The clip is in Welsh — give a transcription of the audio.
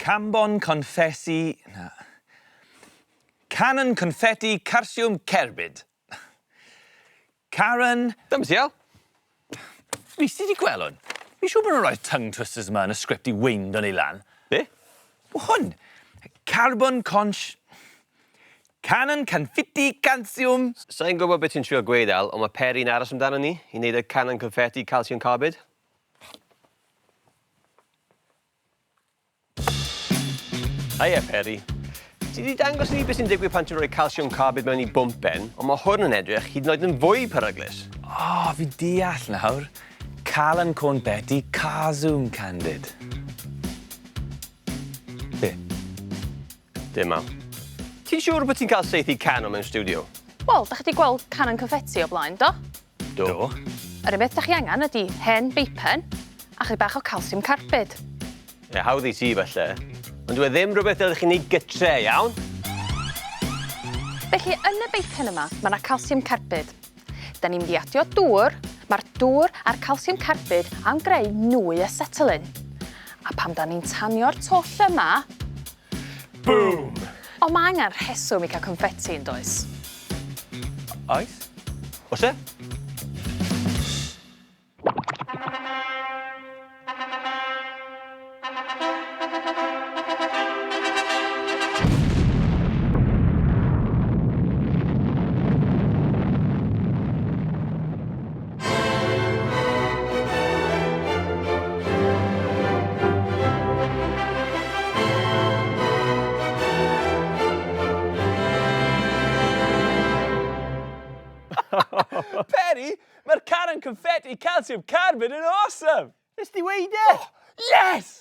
Cambon confessi... Na. Canon confetti carsiwm cerbyd. Karen... Dymsiel! Rhys, ti 'di gweld hwn? Fi'n siŵr bod nhw'n rhoi'r tongue twisters yma yn y sgript i weindo ni lan. Be? Hwn! Carbon conch... Canon confetti calsiwm... Sa i'n gwybod beth ti'n trio gweud, Al, ond mae Peri'n aros amdano ni i wneud y canon confetti calsiwm carbid. Haia, Peri. Ti 'di dangos i ni beth sy'n digwydd pan ti'n rhoi calsiwm carbid mewn i bwmpen, ond mae hwn yn edrych hyd yn oed yn fwy peryglus. O, oh, fi deall nawr. Calan Corn Betty Carzoom Candid. Be? Dim am. Ti'n siŵr bod ti'n cael saethu canon mewn studio? Wel, da chi 'di gweld canon confetti o blaen, do? Do. Yr unig beth da chi angen ydi hen beipen a chydig bach o calsiwm carbid. Ie, hawdd i ti falle. Ond dyw e ddim rhywbeth dylech chi wneud gytre, iawn? Felly, yn y beipen yma, mae yna calsiwm carbid. Da ni'n mynd i adio dŵr, mae'r dŵr a'r calsiwm carbid am greu nwy acetylene. A pam da ni'n tanio'r twll yma... Boom! Ond mae angen rheswm i cael confetti yn does? Oes? Oes e? Peri, mae'r caran confetti calsiwm carbon yn awesome! Nes di weud e? Oh, yes!